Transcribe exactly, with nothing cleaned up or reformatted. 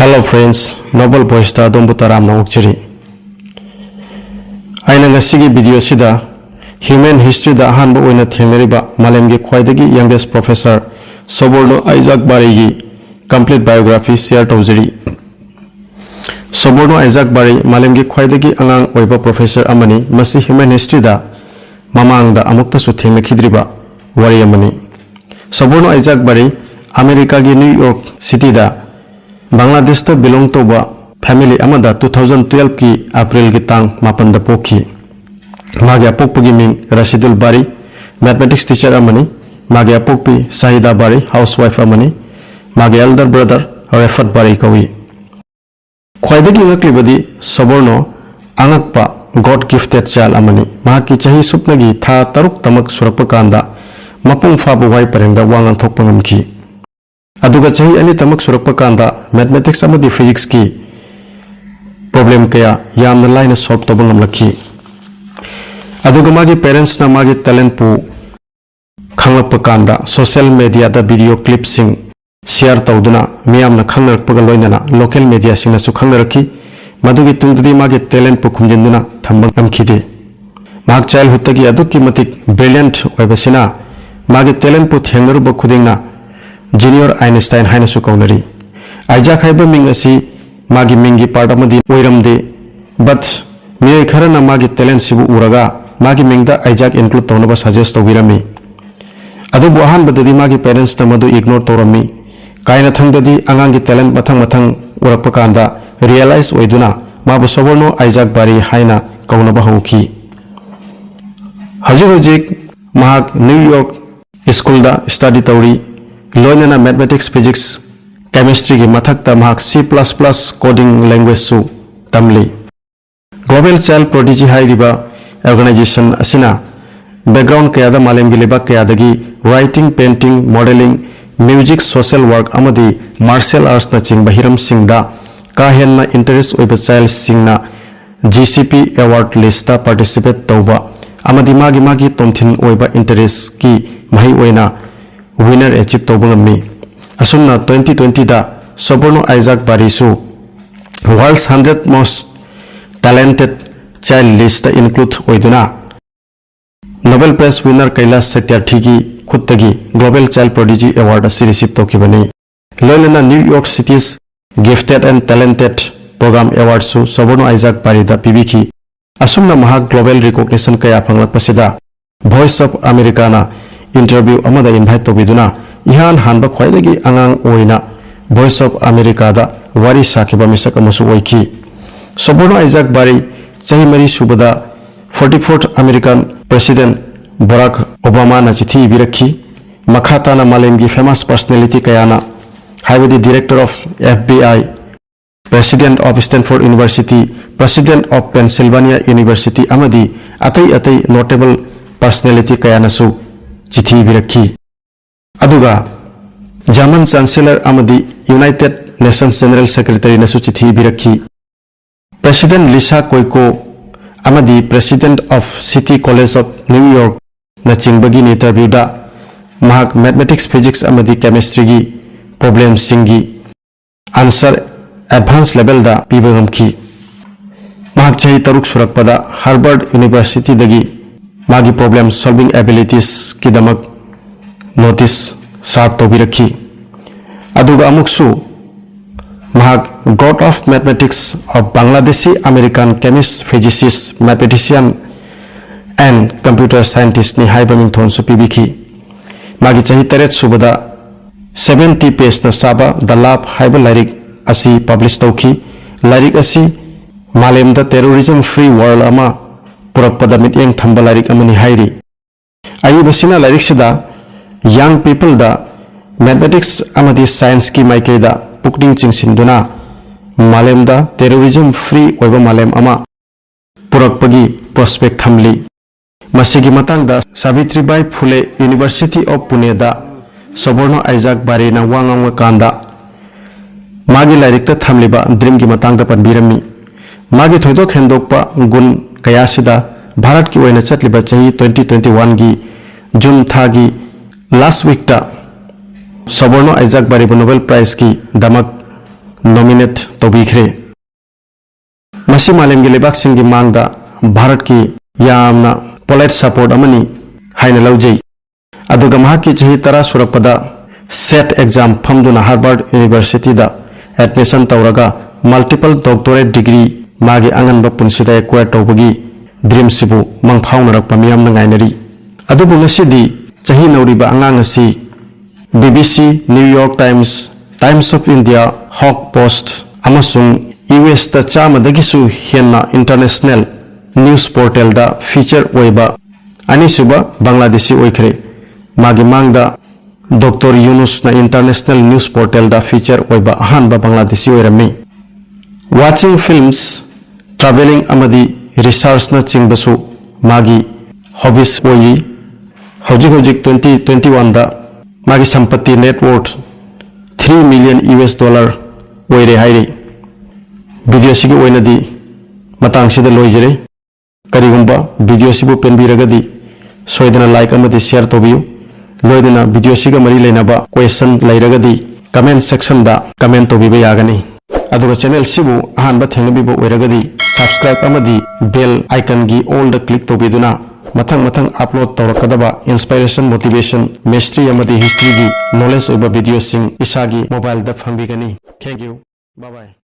Hello friends, Noble Voiceꯇ ꯑꯗꯣꯝꯕꯨ ꯇꯔꯥꯝꯅ ꯑꯣꯛꯆꯔꯤ꯫ ꯑꯩꯅ ꯉꯁꯤꯒꯤ video ꯑꯁꯤꯗ human historyꯗ ꯑꯍꯥꯟꯕ ꯑꯣꯏꯅ ꯊꯦꯡꯅꯔꯤꯕ ꯃꯥꯂꯦꯝꯒꯤ ꯈ꯭ꯋꯥꯏꯗꯒꯤ youngest professor ꯁꯣꯕꯣꯔꯅꯣ ꯑꯥꯏꯖꯥꯛ ꯕꯥꯔꯤꯒꯤ complete biography share ꯇꯧꯖꯔꯤ꯫ ꯁꯣꯕꯣꯔꯅꯣ ꯑꯥꯏꯖꯥꯛ ꯕꯥꯔꯤ ꯃꯥꯂꯦꯝꯒꯤ ꯈ꯭ꯋꯥꯏꯗꯒꯤ ꯑꯉꯥꯡ ꯑꯣꯏꯕ professor ꯑꯃꯅꯤ꯫ ꯃꯁꯤ human historyꯗ ꯃꯃꯥꯡꯗ ꯑꯃꯨꯛꯇꯁꯨ ꯊꯦꯡꯅꯈꯤꯗ꯭ꯔꯤꯕ ꯋꯥꯔꯤ ꯑꯃꯅꯤ꯫ ꯁꯣꯕꯣꯔꯅꯣ ꯑꯥꯏꯖꯥꯛ ꯕꯥꯔꯤ ꯑꯃꯦꯔꯤꯀꯥꯒꯤ New York Cityꯗ ꯕꯪꯒ꯭ꯂꯥꯗꯦꯁꯇ belong ꯇꯧꯕ family ꯑꯃꯗ two thousand twelveꯀꯤ Aprilꯒꯤ ꯇꯥꯡ ꯃꯥꯄꯟꯗ ꯄꯣꯛꯈꯤ꯫ ꯃꯥꯒꯤ ꯑꯄꯣꯛꯄꯒꯤ ꯃꯤꯡ ꯔꯥꯁꯤꯗꯨꯜ ꯕꯥꯔꯤ, mathematics teacher ꯑꯃꯅꯤ꯫ ꯃꯥꯒꯤ ꯑꯄꯣꯛꯄꯤ ꯁꯥꯍꯤꯗꯥ ꯕꯥꯔꯤ, housewife ꯑꯃꯅꯤ꯫ ꯃꯥꯒꯤ elder brother ꯔꯦꯐꯠ ꯕꯥꯔꯤ ꯀꯧꯏ꯫ ꯈ꯭ꯋꯥꯏꯗꯒꯤ ꯉꯛꯂꯤꯕꯗꯤ ꯁꯣꯕꯣꯔꯅꯣ ꯑꯉꯛꯄ God gifted child ꯑꯃꯅꯤ꯫ ꯃꯍꯥꯛꯀꯤ ꯆꯍꯤ ꯁꯨꯞꯅꯒꯤ ꯊꯥ ꯇꯔꯨꯛꯇꯃꯛ ꯁꯨꯔꯛꯄ ꯀꯥꯟꯗ ꯃꯄꯨꯡ ꯐꯥꯕ ꯋꯥꯍꯩ ꯄꯔꯦꯡꯗ ꯋꯥ ꯉꯥꯡꯊꯣꯛꯄ ꯉꯝꯈꯤ꯫ ꯑꯗꯨꯒ ꯆꯍꯤ ꯑꯅꯤꯇꯃꯛ ꯁꯨꯔꯛꯄ ꯀꯥꯟꯗ mathematics ꯑꯃꯗꯤ physicsꯀꯤ problem ꯀꯌꯥ ꯌꯥꯝꯅ ꯂꯥꯏꯅ solve ꯇꯧꯕ ꯉꯝꯂꯛꯈꯤ꯫ ꯑꯗꯨꯒ ꯃꯥꯒꯤ parentsꯅ ꯃꯥꯒꯤ talentꯄꯨ ꯈꯪꯂꯛꯄ ꯀꯥꯟꯗ social mediaꯗ video clipꯁꯤꯡ share ꯇꯧꯗꯨꯅ ꯃꯤꯌꯥꯝꯅ ꯈꯪꯅꯔꯛꯄꯒ ꯂꯣꯏꯅꯅ local mediaꯁꯤꯡꯅꯁꯨ ꯈꯪꯅꯔꯛꯈꯤ꯫ ꯃꯗꯨꯒꯤ ꯇꯨꯡꯗꯗꯤ ꯃꯥꯒꯤ talentꯄꯨ ꯈꯨꯝꯖꯤꯟꯗꯨꯅ ꯊꯝꯕ ꯉꯝꯈꯤꯗꯦ꯫ ꯃꯍꯥꯛ childhoodꯇꯒꯤ ꯑꯗꯨꯛꯀꯤ ꯃꯇꯤꯛ brilliant ꯑꯣꯏꯕꯁꯤꯅ ꯃꯥꯒꯤ talentꯄꯨ ꯊꯦꯡꯅꯔꯨꯕ ꯈꯨꯗꯤꯡꯅ Junior Einstein ꯍꯥꯏꯅꯁꯨ ꯀꯧꯅꯔꯤ꯫ ꯑꯥꯏꯖꯥꯛ ꯍꯥꯏꯕ ꯃꯤꯡ ꯑꯁꯤ ꯃꯥꯒꯤ ꯃꯤꯡꯒꯤ part ꯑꯃꯗꯤ ꯑꯣꯏꯔꯝꯗꯦ, but ꯃꯤꯑꯣꯏ ꯈꯔꯅ ꯃꯥꯒꯤ talentꯁꯤꯕꯨ ꯎꯔꯒ ꯃꯥꯒꯤ ꯃꯤꯡꯗ ꯑꯥꯏꯖꯥꯛ include ꯇꯧꯅꯕ suggest ꯇꯧꯕꯤꯔꯝꯃꯤ꯫ ꯑꯗꯨꯕꯨ ꯑꯍꯥꯟꯕꯗꯗꯤ ꯃꯥꯒꯤ parentsꯅ ꯃꯗꯨ ignore ꯇꯧꯔꯝꯃꯤ꯫ ꯀꯥꯏꯅꯊꯪꯗꯗꯤ ꯑꯉꯥꯡꯒꯤ talent ꯃꯊꯪ ꯃꯊꯪ ꯎꯔꯛꯄ ꯀꯥꯟꯗ realize ꯑꯣꯏꯗꯨꯅ ꯃꯥꯕꯨ ꯁꯣꯕꯣꯔꯅꯣ ꯑꯥꯏꯖꯥꯛ ꯕꯥꯔꯤ ꯍꯥꯏꯅ ꯀꯧꯅꯕ ꯍꯧꯈꯤ꯫ ꯍꯧꯖꯤꯛ ꯍꯧꯖꯤꯛ ꯃꯍꯥꯛ New York Schoolꯗ study ꯇꯧꯔꯤ꯫ ꯂꯣꯏꯅꯅ mathematics, physics, chemistryꯒꯤ ꯃꯊꯛꯇ ꯃꯍꯥꯛ C plus plus coding languageꯁꯨ ꯇꯝꯂꯤ꯫ Global Child Prodigy ꯍꯥꯏꯔꯤꯕ organization ꯑꯁꯤꯅ background ꯀꯌꯥꯗ ꯃꯥꯂꯦꯝꯒꯤ ꯂꯩꯕꯥꯛ ꯀꯌꯥꯗꯒꯤ writing, painting, modeling, music, social work ꯑꯃꯗꯤ martial artsꯅꯆꯤꯡꯕ ꯍꯤꯔꯝꯁꯤꯡꯗ ꯀꯥ ꯍꯦꯟꯅ interest ꯑꯣꯏꯕ childꯁꯤꯡꯅ G C P award listꯇ participate ꯇꯧꯕ ꯑꯃꯗꯤ ꯃꯥꯒꯤ ꯃꯥꯒꯤ ꯇꯣꯝꯊꯤꯟ ꯑꯣꯏꯕ interestꯀꯤ ꯃꯍꯩ ꯑꯣꯏꯅ winner achieve ꯇꯧꯕ ꯉꯝꯃꯤ꯫ ꯑꯁꯨꯝꯅ twenty twentyꯗ ꯁꯣꯕꯔꯅꯣ ꯑꯥꯏꯖꯥꯛ ꯕꯥꯔꯤꯁꯨ World's Hundred Most Talented Child List include ꯑꯣꯏꯗꯨꯅ Nobel Prize winner ꯀꯩꯂꯥꯁ ꯁꯇ꯭ꯌꯥꯔꯊꯤꯒꯤ ꯈꯨꯠꯇꯒꯤ Global Child Prodigy Award ꯑꯁꯤ receive ꯇꯧꯈꯤꯕꯅꯤ꯫ ꯂꯣꯏꯅꯅ New York City's Gifted and Talented Program Awardꯁꯨ ꯁꯣꯕꯔꯅꯣ ꯑꯥꯏꯖꯥꯛ ꯕꯥꯔꯤꯗ ꯄꯤꯕꯤꯈꯤ꯫ ꯑꯁꯨꯝꯅ ꯃꯍꯥꯛ global recognition ꯀꯌꯥ ꯐꯪꯂꯛꯄꯁꯤꯗ Voice of Americaꯅ interview ꯑꯃꯗ invite ꯇꯧꯕꯤꯗꯨꯅ ꯏꯍꯥꯟ ꯍꯥꯟꯕ ꯈ꯭ꯋꯥꯏꯗꯒꯤ ꯑꯉꯥꯡ ꯑꯣꯏꯅ Voice of Americaꯗ ꯋꯥꯔꯤ ꯁꯥꯈꯤꯕ ꯃꯤꯁꯛ ꯑꯃꯁꯨ ꯑꯣꯏꯈꯤ꯫ ꯁꯣꯕꯔꯅꯣ ꯑꯥꯏꯖꯥꯛ ꯕꯥꯔꯤ ꯆꯍꯤ ꯃꯔꯤ ꯁꯨꯕꯗ forty-fourth American President Barack Obamaꯅ ꯆꯤꯊꯤ ꯏꯕꯤꯔꯛꯈꯤ꯫ ꯃꯈꯥ ꯇꯥꯅ ꯃꯥꯂꯦꯝꯒꯤ famous personality ꯀꯌꯥꯅ, ꯍꯥꯏꯕꯗꯤ Director of F B I, President of Stanford University, President of Pennsylvania University ꯑꯃꯗꯤ ꯑꯇꯩ ꯑꯇꯩ notable personality ꯀꯌꯥꯅꯁꯨ ꯆꯤꯊꯤ ꯏꯕꯤꯔꯛꯈꯤ꯫ ꯑꯗꯨꯒ German Chancellor ꯑꯃꯗꯤ United Nations General Secretaryꯅꯁꯨ ꯆꯤꯊꯤ ꯏꯕꯤꯔꯛꯈꯤ꯫ President Lisa Koiko ꯑꯃꯗꯤ President of City College of New Yorkꯅꯆꯤꯡꯕꯒꯤ interviewꯗ ꯃꯍꯥꯛ mathematics, physics ꯑꯃꯗꯤ chemistryꯒꯤ problemꯁꯤꯡꯒꯤ answer advance levelꯗ ꯄꯤꯕ ꯉꯝꯈꯤ꯫ ꯃꯍꯥꯛ ꯆꯍꯤ ꯇꯔꯨꯛ ꯁꯨꯔꯛꯄꯗ Harvard Universityꯗꯒꯤ ꯃꯥꯒꯤ problem solving abilitiesꯀꯤꯗꯃꯛ notice serve ꯇꯧꯕꯤꯔꯛꯈꯤ꯫ ꯑꯗꯨꯒ ꯑꯃꯨꯛꯁꯨ ꯃꯍꯥꯛ God of Mathematics of Bangladeshi American Chemist, Physicist, Mathematician and Computer Scientistꯅꯤ ꯍꯥꯏꯕ ꯃꯤꯡꯊꯣꯟꯁꯨ ꯄꯤꯕꯤꯈꯤ꯫ ꯃꯥꯒꯤ ꯆꯍꯤ ꯇꯔꯦꯠ ꯁꯨꯕꯗ seventy pageꯅ ꯁꯥꯕ The Lab ꯍꯥꯏꯕ ꯂꯥꯏꯔꯤꯛ ꯑꯁꯤ publish ꯇꯧꯈꯤ꯫ ꯂꯥꯏꯔꯤꯛ ꯑꯁꯤ ꯃꯥꯂꯦꯝꯗ terrorism free world ꯑꯃ ꯄꯨꯔꯛꯄꯗ ꯃꯤꯠꯌꯦꯡ ꯊꯝꯕ ꯂꯥꯏꯔꯤꯛ ꯑꯃꯅꯤ ꯍꯥꯏꯔꯤ꯫ ꯑꯏꯕꯁꯤꯅ ꯂꯥꯏꯔꯤꯛꯁꯤꯗ young peopleꯗ mathematics ꯑꯃꯗꯤ scienceꯀꯤ ꯃꯥꯏꯀꯩꯗ ꯄꯨꯛꯅꯤꯡ ꯆꯤꯡꯁꯤꯟꯗꯨꯅ ꯃꯥꯂꯦꯝꯗ terrorism free ꯑꯣꯏꯕ ꯃꯥꯂꯦꯝ ꯑꯃ ꯄꯨꯔꯛꯄꯒꯤ prospect ꯊꯝꯂꯤ꯫ ꯃꯁꯤꯒꯤ ꯃꯇꯥꯡꯗ ꯁꯥꯕꯤꯇ꯭ꯔꯤꯕꯥꯏ ꯐꯨꯂꯦ University of Puneꯗ ꯁꯣꯕꯔꯅꯣ ꯑꯥꯏꯖꯥꯛ ꯕꯥꯔꯦꯅ ꯋꯥ ꯉꯥꯡꯂꯀꯥꯟꯗ ꯃꯥꯒꯤ ꯂꯥꯏꯔꯤꯛꯇ ꯊꯝꯂꯤꯕ dreamꯒꯤ ꯃꯇꯥꯡꯗ ꯄꯟꯕꯤꯔꯝꯃꯤ꯫ ꯃꯥꯒꯤ ꯊꯣꯏꯗꯣꯛ ꯍꯦꯟꯗꯣꯛꯄ ꯒꯨꯟ ꯀꯌꯥꯁꯤꯗ ꯚꯥꯔꯠꯀꯤ ꯑꯣꯏꯅ ꯆꯠꯂꯤꯕ ꯆꯍꯤ twenty twenty-oneꯒꯤ June ꯊꯥꯒꯤ last weekꯇ ꯁꯣꯕꯔꯅꯣ ꯑꯥꯏꯖꯥꯛ ꯕꯥꯔꯤꯕꯨ Nobel Prizeꯀꯤꯗꯃꯛ nominate ꯇꯧꯕꯤꯈ꯭ꯔꯦ꯫ ꯃꯁꯤ ꯃꯥꯂꯦꯝꯒꯤ ꯂꯩꯕꯥꯛꯁꯤꯡꯒꯤ ꯃꯥꯡꯗ ꯚꯥꯔꯠꯀꯤ ꯌꯥꯝꯅ polite support ꯑꯃꯅꯤ ꯍꯥꯏꯅ ꯂꯧꯖꯩ꯫ ꯑꯗꯨꯒ ꯃꯍꯥꯛꯀꯤ ꯆꯍꯤ ꯇꯔꯥ ꯁꯨꯔꯛꯄꯗ SET exam ꯐꯝꯗꯨꯅ Harvard Universityꯗ admission ꯇꯧꯔꯒ multiple doctorate degree ꯃꯥꯒꯤ ꯑꯉꯟꯕ ꯄꯨꯟꯁꯤꯗ acquire ꯇꯧꯕꯒꯤ dreamꯁꯤꯕꯨ ꯃꯪꯐꯥꯎꯅꯔꯛꯄ ꯃꯤꯌꯥꯝꯅ ꯉꯥꯏꯅꯔꯤ꯫ ꯑꯗꯨꯕꯨ ꯉꯁꯤꯗꯤ ꯆꯍꯤ ꯅꯧꯔꯤꯕ ꯑꯉꯥꯡ ꯑꯁꯤ BBC, New York Times, Times of India, Hawk Post ꯑꯃꯁꯨꯡ USꯇ ꯆꯥꯝꯃꯗꯒꯤꯁꯨ ꯍꯦꯟꯅ international news portalꯗ feature ꯑꯣꯏꯕ ꯑꯅꯤꯁꯨꯕ ꯕꯪꯒ꯭ꯂꯥꯗꯦꯁꯤ ꯑꯣꯏꯈ꯭ꯔꯦ꯫ ꯃꯥꯒꯤ ꯃꯥꯡꯗ ꯗꯣꯛꯇꯔ ꯌꯨꯅꯨꯁꯅ international news portalꯗ feature ꯑꯣꯏꯕ ꯑꯍꯥꯟꯕ ꯕꯪꯒ꯭ꯂꯥꯗꯦꯁꯤ ꯑꯣꯏꯔꯝꯃꯤ꯫ Watching films, travelling ꯑꯃꯗꯤ researchꯅ ꯆꯤꯡꯕꯁꯨ ꯃꯥꯒꯤ hobbies ꯑꯣꯏꯔꯤ꯫ ꯍꯧꯖꯤꯛ ꯍꯧꯖꯤꯛ twenty twenty oneꯗ ꯃꯥꯒꯤ ꯁꯝꯄꯇꯤ net worth three million US dollar ꯑꯣꯏꯔꯦ ꯍꯥꯏꯔꯤ꯫ Videoꯁꯤꯒꯤ ꯑꯣꯏꯅꯗꯤ ꯃꯇꯥꯡꯁꯤꯗ ꯂꯣꯏꯖꯔꯦ꯫ ꯀꯔꯤꯒꯨꯝꯕ videoꯁꯤꯕꯨ ꯄꯦꯟꯕꯤꯔꯒꯗꯤ ꯁꯣꯏꯗꯅ like ꯑꯃꯗꯤ share ꯇꯧꯕꯤꯌꯨ꯫ ꯂꯣꯏꯅꯅ videoꯁꯤꯒ ꯃꯔꯤ ꯂꯩꯅꯕ question ꯂꯩꯔꯒꯗꯤ comment sectionꯗ comment ꯇꯧꯕꯤꯕ ꯌꯥꯒꯅꯤ꯫ ꯑꯗꯨꯒ channelꯁꯤꯕꯨ ꯑꯍꯥꯟꯕ ꯊꯦꯡꯅꯕꯤꯕ ꯑꯣꯏꯔꯒꯗꯤ subscribe ꯑꯃꯗꯤ bell iconꯒꯤ allꯗ click ꯇꯧꯕꯤꯗꯨꯅ ꯃꯊꯪ ꯃꯊꯪ upload ꯇꯧꯔꯛꯀꯗꯕ inspiration, motivation, mystery ꯑꯃꯗꯤ historyꯒꯤ knowledge ꯑꯣꯏꯕ videoꯁꯤꯡ ꯏꯁꯥꯒꯤ mobileꯗ ꯐꯪꯕꯤꯒꯅꯤ꯫ Thank you. Bye bye.